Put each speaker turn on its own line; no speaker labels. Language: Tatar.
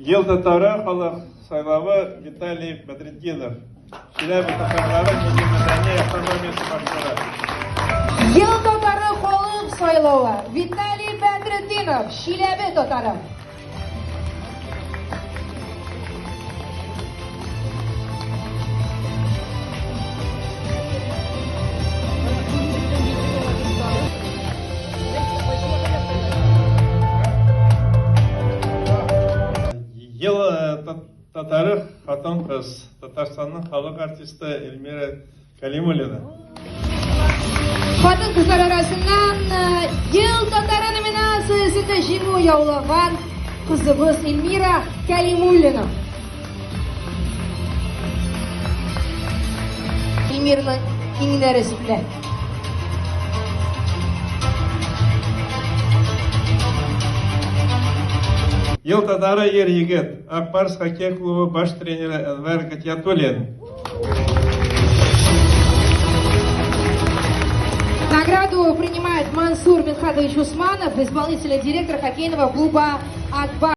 Ел татары халык сайлавы Виталий Бәдретдинов. Чиләбе татарлары милли-мәдәни автономиясе башлыгы.
Ел татары халык сайлавы Виталий Бәдретдинов, Чиләбе татары.
Ел татары хатын-кыз, Татарстанның халык артисты Эльмира Калимуллина.
Хатын-кызлар арасыннан Ел татары номинациясендә җиңү яулаган кызыбыз Эльмира Калимуллина. Эльмираның иңнәре сүтелә.
Ел татары ир-егет, Ак Барс хоккей клубы баш тренеры Әнвәр Гатиятуллин.
Награду принимает Мансур Минхатович Усманов, исполнительный директор хоккейного клуба «Акбар».